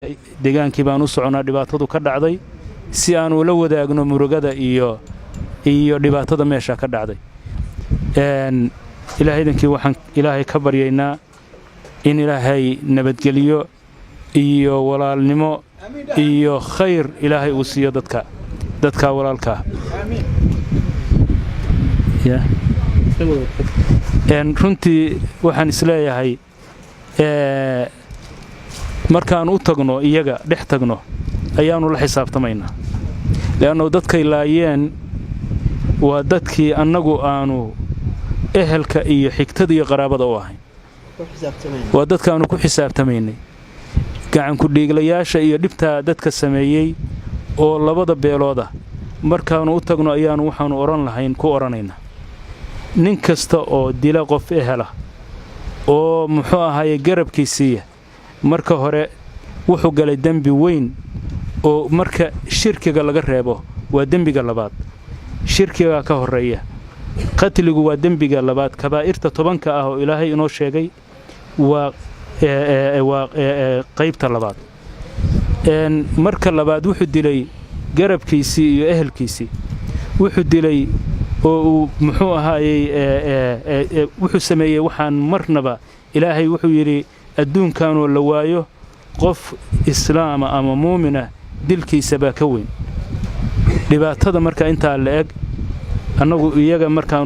Degaankii baan u soconnaa dhibaatadu ka dhacday si aanu la wadaagno murugada iyo dhibaatada meesha ka dhacday. Ilaahay idankii, waxaan Ilaahay ka baryaynaa in Ilaahay nabadgeliyo iyo walaalnimo iyo khayr Ilaahay uu siiyo dadka walaalkaa. Runtii waxaan isleeyahay, markaan u tagno, iyaga dhex tagno, ayaannu la xisaabtamaynaa, le'annu dadkay laayeen waa dadkii annagu aanu ehelka iyo xigtada iyo qaraabada u ahayn, waa dadkaannu ku xisaabtamaynay. Gacanku-dhiiglayaasha iyo dhibtaa dadka sameeyey oo labada beelooda markaannu u tagno ayaannu waxaannu odhan lahayn ku odhanaynaa: nin kasta oo dila qof ehela oo, muxuu ahaaye, garabkiisiiya, marka hore wuxuu galay dembi weyn oo marka shirkiga laga reebo waa dembiga labaad. Shirkigaa ka horreeya, qatligu waa dembiga labaad. Kabaa'irta 10-ka ah oo Ilaahay inoo sheegay waa qaybta labaad. Marka labaad, wuxuu dilay garabkiisii iyo ehelkiisii. Wuxuu dilay oo uu, muxuu ahaayey, wuxuu sameeyey waxaan marnaba. Ilaahay wuxuu yidhi: adduunkanoo la waayo qof islaama ama muumina dilkiisa baa ka weyn. Dhibaatada marka intaa la eg annagu iyaga markaan